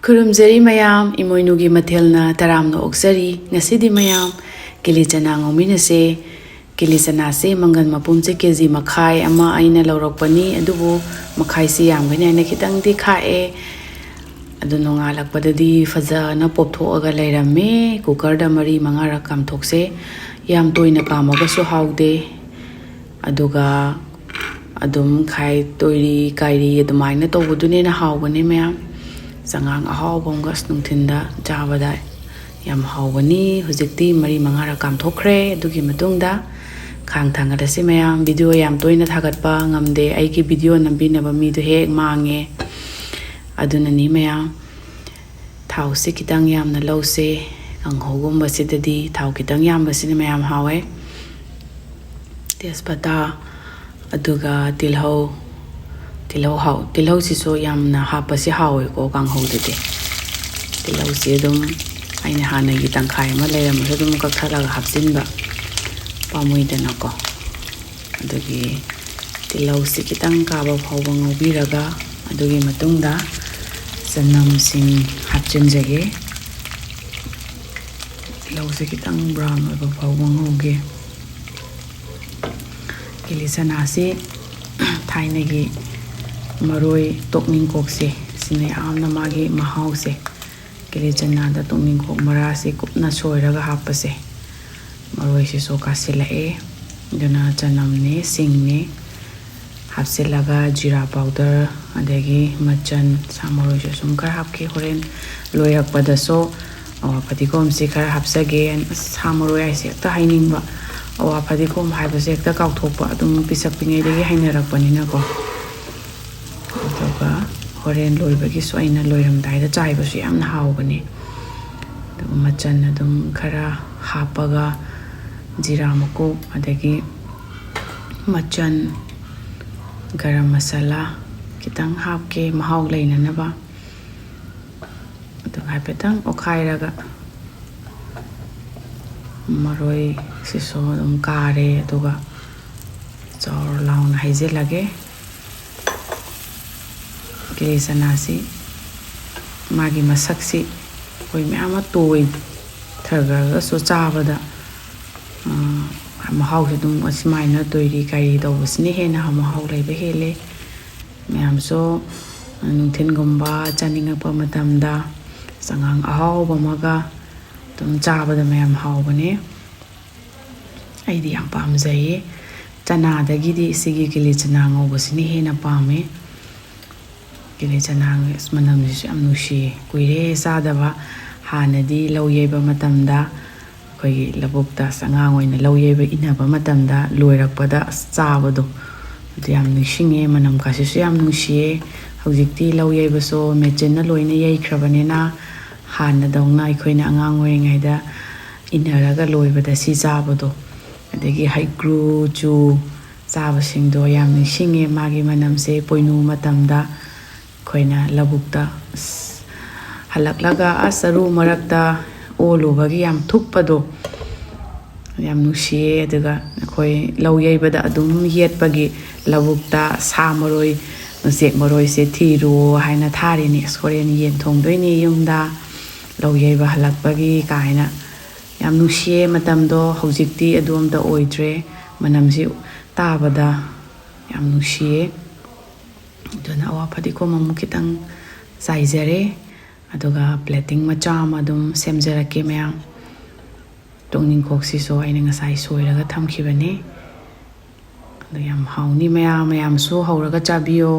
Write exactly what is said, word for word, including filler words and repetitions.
ꯈꯨꯔꯨꯝꯖꯔꯤ ꯃꯌꯥꯝ, ꯏꯃꯣꯏꯅꯨꯒꯤ ꯃꯊꯦꯜꯅ ꯇꯔꯥꯝꯅ ꯑꯣꯛꯆꯔꯤ꯫ ꯉꯁꯤꯗꯤ ꯃꯌꯥꯝ ꯀꯤꯂꯤ ꯆꯅꯥ ꯉꯧꯃꯤꯟꯅꯁꯦ꯫ ꯀꯤꯂꯤ ꯆꯅꯥꯁꯦ ꯃꯪꯒꯟ ꯃꯄꯨꯝꯁꯦ ꯀꯦ ꯖꯤ ꯃꯈꯥꯏ ꯑꯃ ꯑꯩꯅ ꯂꯧꯔꯛꯄꯅꯤ, ꯑꯗꯨꯕꯨ ꯃꯈꯥꯏꯁꯤ ꯌꯥꯝꯒꯅꯤ ꯍꯥꯏꯅ ꯈꯤꯇꯪꯗꯤ ꯈꯥꯛꯑꯦ꯫ ꯑꯗꯨ ꯅꯣꯡꯉꯥꯜꯂꯛꯄꯗꯗꯤ ꯐꯖꯅ ꯄꯣꯞꯊꯣꯛꯑꯒ ꯂꯩꯔꯝꯃꯦ꯫ ꯀꯨꯀꯔꯗ ꯃꯔꯤ ꯃꯉꯥꯔꯛ ꯀꯥꯝꯊꯣꯛꯁꯦ꯫ ꯌꯥꯝ ꯇꯣꯏꯅ ꯀꯥꯝꯃꯒꯁꯨ ꯍꯥꯎꯗꯦ꯫ ꯑꯗꯨꯒ ꯑꯗꯨꯝ ꯈꯥꯏ ꯇꯣꯏꯔꯤ ꯀꯥꯏꯔꯤ ꯑꯗꯨꯃꯥꯏꯅ ꯇꯧꯕꯗꯨꯅ ꯍꯦꯟꯅ ꯍꯥꯎꯕꯅꯦ ꯃꯌꯥꯝ꯫ ꯆꯉꯥꯡ ꯑꯍꯥꯎꯕ ꯑꯃꯒ ꯑꯁ ꯅꯨꯡꯊꯤꯟꯗ ꯆꯥꯕꯗ ꯌꯥꯝ ꯍꯥꯎꯕꯅꯤ꯫ ꯍꯧꯖꯤꯛꯇꯤ ꯃꯔꯤ ꯃꯉꯥꯔꯛ ꯀꯥꯝꯊꯣꯛꯈ꯭ꯔꯦ꯫ ꯑꯗꯨꯒꯤ ꯃꯇꯨꯡꯗ ꯈꯥꯡ ꯊꯥꯡꯒꯠꯂꯁꯤ ꯃꯌꯥꯝ꯫ ꯚꯤꯗꯤꯑꯣ ꯌꯥꯝ ꯇꯣꯏꯅ ꯊꯥꯒꯠꯄ ꯉꯝꯗꯦ꯫ ꯑꯩꯒꯤ ꯚꯤꯗꯤꯑꯣ ꯅꯝꯕꯤꯅꯕ ꯃꯤꯗꯣ ꯍꯦꯛ ꯃꯥꯡꯉꯦ꯫ ꯑꯗꯨꯅꯅꯤ ꯃꯌꯥꯝ꯫ ꯊꯥꯎꯁꯤ ꯈꯤꯇꯪ ꯌꯥꯝꯅ ꯂꯧꯁꯦ꯫ ꯀꯥꯡꯍꯧꯒꯨꯝꯕꯁꯤꯗꯗꯤ ꯊꯥꯎ ꯈꯤꯇꯪ ꯌꯥꯝꯕꯁꯤꯅ ꯃꯌꯥꯝ ꯍꯥꯎꯋꯦ꯫ ꯇꯦꯖꯄꯇꯥ, ꯑꯗꯨꯒ ꯇꯤꯜꯍꯧ, ꯇꯤꯜꯍꯧ ꯍꯥꯎ-, ꯇꯤꯜꯍꯧꯁꯤꯁꯨ ꯌꯥꯝꯅ ꯍꯥꯞꯄꯁꯤ ꯍꯥꯎꯋꯦꯀꯣ ꯀꯥꯡꯍꯧꯗꯗꯤ꯫ ꯇꯤꯜꯍꯧꯁꯤ ꯑꯗꯨꯝ ꯑꯩꯅ ꯍꯥꯟꯅꯒꯤ ꯇꯪꯈꯥꯏ ꯑꯃ ꯂꯩꯔꯝꯕꯁꯨ ꯑꯗꯨꯝ ꯀꯛꯊꯠꯂꯒ ꯍꯥꯞꯆꯤꯟꯕ ꯄꯥꯝꯃꯨꯏꯗꯅꯀꯣ꯫ ꯑꯗꯨꯒꯤ ꯇꯤꯜꯍꯧꯁꯤ ꯈꯤꯇꯪ ꯀꯥꯕ ꯐꯥꯎꯕ ꯉꯧꯕꯤꯔꯒ, ꯑꯗꯨꯒꯤ ꯃꯇꯨꯡꯗ ꯆꯅꯝꯁꯤꯡ ꯍꯥꯞꯆꯤꯟꯖꯒꯦ꯫ ꯇꯤꯜꯍꯧꯁꯦ ꯈꯤꯇꯪ ꯕ꯭ꯔꯥꯎꯟ ꯑꯣꯏꯕ ꯐꯥꯎꯕ ꯉꯧꯒꯦ꯫ ꯀꯤꯂꯤ ꯆꯅꯥꯁꯤ ꯊꯥꯏꯅꯒꯤ ꯃꯔꯣꯏ ꯇꯣꯛꯅꯤꯡꯀꯣꯛꯁꯦ, ꯁꯤꯅ ꯌꯥꯝꯅ ꯃꯥꯒꯤ ꯃꯍꯥꯎꯁꯦ꯫ ꯀꯤꯂꯤ ꯆꯅꯥꯗ ꯇꯣꯛꯅꯤꯡꯀꯣꯛ ꯃꯔꯥꯁꯤ ꯀꯨꯞꯅ ꯁꯣꯏꯔꯒ ꯍꯥꯞꯄꯁꯦ꯫ ꯃꯔꯣꯏꯁꯤꯁꯨ ꯀꯥꯁꯤꯜꯂꯛꯑꯦ꯫ ꯑꯗꯨꯅ ꯆꯅꯝꯅꯦ, ꯁꯤꯡꯅꯦ ꯍꯥꯞꯆꯤꯜꯂꯒ, ꯖꯤꯔꯥ ꯄꯥꯎꯗꯔ, ꯑꯗꯒꯤ ꯃꯆꯜ, ꯁꯥ ꯃꯔꯣꯏꯁꯨ ꯁꯨꯝ ꯈꯔ ꯍꯥꯞꯀꯦ꯫ ꯍꯣꯔꯦꯟ ꯂꯣꯏꯔꯛꯄꯗꯁꯨ, ꯑꯣ, ꯐꯗꯤꯒꯣꯝꯁꯤ ꯈꯔ ꯍꯥꯞꯆꯒꯦ꯫ ꯑꯁ, ꯁꯥ ꯃꯔꯣꯏ ꯍꯥꯏꯁꯦ ꯍꯦꯛꯇ ꯍꯥꯏꯅꯤꯡꯕ, ꯑꯋꯥ ꯐꯗꯤꯒꯣꯝ ꯍꯥꯏꯕꯁꯦ ꯍꯦꯛꯇ ꯀꯥꯎꯊꯣꯛꯄ, ꯑꯗꯨꯝ ꯄꯤꯁꯛ ꯄꯤꯉꯩꯗꯒꯤ ꯍꯩꯅꯔꯛꯄꯅꯤꯅꯀꯣ꯫ ꯑꯗꯨꯒ ꯍꯣꯔꯦꯟ ꯂꯣꯏꯕꯒꯤꯁꯨ ꯑꯩꯅ ꯂꯣꯏꯔꯝꯗꯥꯏꯗ ꯆꯥꯏꯕꯁꯨ ꯌꯥꯝꯅ ꯍꯥꯎꯕꯅꯦ꯫ ꯑꯗꯨꯒ ꯃꯆꯜ ꯑꯗꯨꯝ ꯈꯔ ꯍꯥꯞꯄꯒ, ꯖꯤꯔꯥ ꯃꯀꯨꯞ, ꯑꯗꯒꯤ ꯃꯆꯜ, ꯒꯔꯝ ꯃꯁꯥꯂꯥ ꯈꯤꯇꯪ ꯍꯥꯞꯀꯦ ꯃꯍꯥꯎ ꯂꯩꯅꯅꯕ꯫ ꯑꯗꯨꯒ ꯍꯥꯏꯐꯦꯠꯇꯪ ꯑꯣꯠꯈꯥꯏꯔꯒ, ꯃꯔꯣꯏꯁꯤꯁꯨ ꯑꯗꯨꯝ ꯀꯥꯔꯦ꯫ ꯑꯗꯨꯒ ꯆꯥꯎꯔ ꯂꯥꯎꯅ ꯍꯩꯖꯤꯜꯂꯒꯦ꯫ ꯀꯤꯂꯤ ꯆꯅꯥꯁꯤ ꯃꯥꯒꯤ ꯃꯁꯛꯁꯤ ꯑꯩꯈꯣꯏ ꯃꯌꯥꯝ ꯑꯃ ꯇꯣꯏꯊꯈ꯭ꯔꯒꯁꯨ ꯆꯥꯕꯗ, ꯑ, ꯃꯍꯥꯎꯁꯨ ꯑꯗꯨꯝ ꯑꯁꯨꯃꯥꯏꯅ ꯇꯣꯏꯔꯤ ꯀꯥꯏꯔꯤ ꯇꯧꯕꯁꯤꯅ ꯍꯦꯟꯅ ꯃꯍꯥꯎ ꯂꯩꯕ ꯍꯦꯜꯂꯦ꯫ ꯃꯌꯥꯝꯁꯨ ꯅꯨꯡꯊꯤꯜꯒꯨꯝꯕ ꯆꯥꯅꯤꯡꯉꯛꯄ ꯃꯇꯝꯗ ꯆꯉꯥꯡ ꯑꯍꯥꯎꯕ ꯑꯃꯒ ꯑꯗꯨꯝ ꯆꯥꯕꯗ ꯃꯌꯥꯝ ꯍꯥꯎꯕꯅꯦ꯫ ꯑꯩꯗꯤ ꯌꯥꯝ ꯄꯥꯝꯖꯩꯌꯦ꯫ ꯆꯅꯥꯗꯒꯤꯗꯤ ꯁꯤꯒꯤ ꯀꯤꯂꯤ ꯆꯅꯥ ꯉꯧꯕꯁꯤꯅ ꯍꯦꯟꯅ ꯄꯥꯝꯃꯦ꯫ ꯀꯤꯂꯤ ꯆꯅꯥ ꯃꯅꯝꯁꯤꯁꯨ ꯌꯥꯝ ꯅꯨꯡꯁꯤꯌꯦ꯫ ꯀꯨꯏꯔꯦ ꯆꯥꯗꯕ꯫ ꯍꯥꯟꯅꯗꯤ ꯂꯧ ꯌꯩꯕ ꯃꯇꯝꯗ ꯑꯩꯈꯣꯏꯒꯤ ꯂꯧꯕꯨꯛꯇ ꯑꯁ ꯑꯉꯥꯡ ꯑꯣꯏꯅ ꯂꯧ ꯌꯩꯕ ꯏꯟꯅꯕ ꯃꯇꯝꯗ ꯂꯣꯏꯔꯛꯄꯗ ꯑꯁ ꯆꯥꯕꯗꯣ ꯑꯗꯨ ꯌꯥꯝ ꯅꯤꯡꯁꯤꯡꯉꯦ꯫ ꯃꯅꯝ ꯀꯥꯁꯤꯁꯨ ꯌꯥꯝ ꯅꯨꯡꯁꯤꯌꯦ꯫ ꯍꯧꯖꯤꯛꯇꯤ ꯂꯧ ꯌꯩꯕꯁꯨ ꯃꯦꯆꯤꯟꯅ ꯂꯣꯏꯅ ꯌꯩꯈ꯭ꯔꯕꯅꯤꯅ ꯍꯥꯟꯅꯗꯧꯅ ꯑꯩꯈꯣꯏꯅ ꯑꯉꯥꯡ ꯑꯣꯏꯔꯤꯉꯩꯗ ꯏꯟꯅꯔꯒ ꯂꯣꯏꯕꯗ ꯁꯤ ꯆꯥꯕꯗꯣ, ꯑꯗꯒꯤ ꯍꯩꯀ꯭ꯔꯨ, ꯆꯨ ꯆꯥꯕꯁꯤꯡꯗꯣ ꯌꯥꯝ ꯅꯤꯡꯁꯤꯡꯉꯦ꯫ ꯃꯥꯒꯤ ꯃꯅꯝꯁꯦ ꯄꯣꯏꯅꯨ ꯃꯇꯝꯗ ꯑꯩꯈꯣꯏꯅ ꯂꯧꯕꯨꯛꯇ ꯑꯁ ꯍꯜꯂꯛꯂꯒ ꯑꯁ ꯆꯔꯨ ꯃꯔꯛꯇ ꯑꯣꯜꯂꯨꯕꯒꯤ ꯌꯥꯝ ꯊꯨꯞꯄꯗꯣ ꯌꯥꯝ ꯅꯨꯡꯁꯤꯌꯦ꯫ ꯑꯗꯨꯒ ꯑꯩꯈꯣꯏ ꯂꯧ ꯌꯩꯕꯗ ꯑꯗꯨꯝ ꯌꯦꯠꯄꯒꯤ ꯂꯧꯕꯨꯛꯇ ꯁꯥ ꯃꯔꯣꯏ, ꯎꯆꯦꯛ ꯃꯔꯣꯏꯁꯦ ꯊꯤꯔꯨꯑꯣ ꯍꯥꯏꯅ ꯊꯥꯔꯤꯅꯤ꯫ ꯑꯁ ꯍꯣꯔꯦꯟ ꯌꯦꯟ ꯊꯣꯡꯗꯣꯏꯅꯤ ꯌꯨꯝꯗ, ꯂꯧ ꯌꯩꯕ ꯍꯜꯂꯛꯄꯒꯤ ꯀꯥꯏꯅ꯫ ꯌꯥꯝ ꯅꯨꯡꯁꯤꯌꯦ ꯃꯇꯝꯗꯣ꯫ ꯍꯧꯖꯤꯛꯇꯤ ꯑꯗꯨ ꯑꯝꯇ ꯑꯣꯏꯗ꯭ꯔꯦ꯫ ꯃꯅꯝꯁꯤ ꯇꯥꯕꯗ ꯌꯥꯝ ꯅꯨꯡꯁꯤꯌꯦ꯫ ꯑꯗꯨꯅ ꯑꯋꯥ ꯐꯗꯤꯒꯣꯝ ꯑꯃꯨꯛ ꯈꯤꯇꯪ ꯆꯥꯏꯖꯔꯦ꯫ ꯑꯗꯨꯒ ꯄ꯭ꯂꯦꯇꯤꯡ ꯃꯆꯥ ꯑꯃ ꯑꯗꯨꯝ ꯁꯦꯝꯖꯔꯛꯀꯦ ꯃꯌꯥꯝ꯫ ꯇꯣꯛꯅꯤꯡꯈꯣꯛꯁꯤꯁꯨ ꯑꯩꯅ ꯉꯁꯥꯏ ꯁꯣꯏꯔꯒ ꯊꯝꯈꯤꯕꯅꯤ꯫ ꯑꯗꯨ ꯌꯥꯝ ꯍꯥꯎꯅꯤ ꯃꯌꯥꯝ, ꯃꯌꯥꯝꯁꯨ ꯍꯧꯔꯒ ꯆꯥꯕꯤꯌꯣ꯫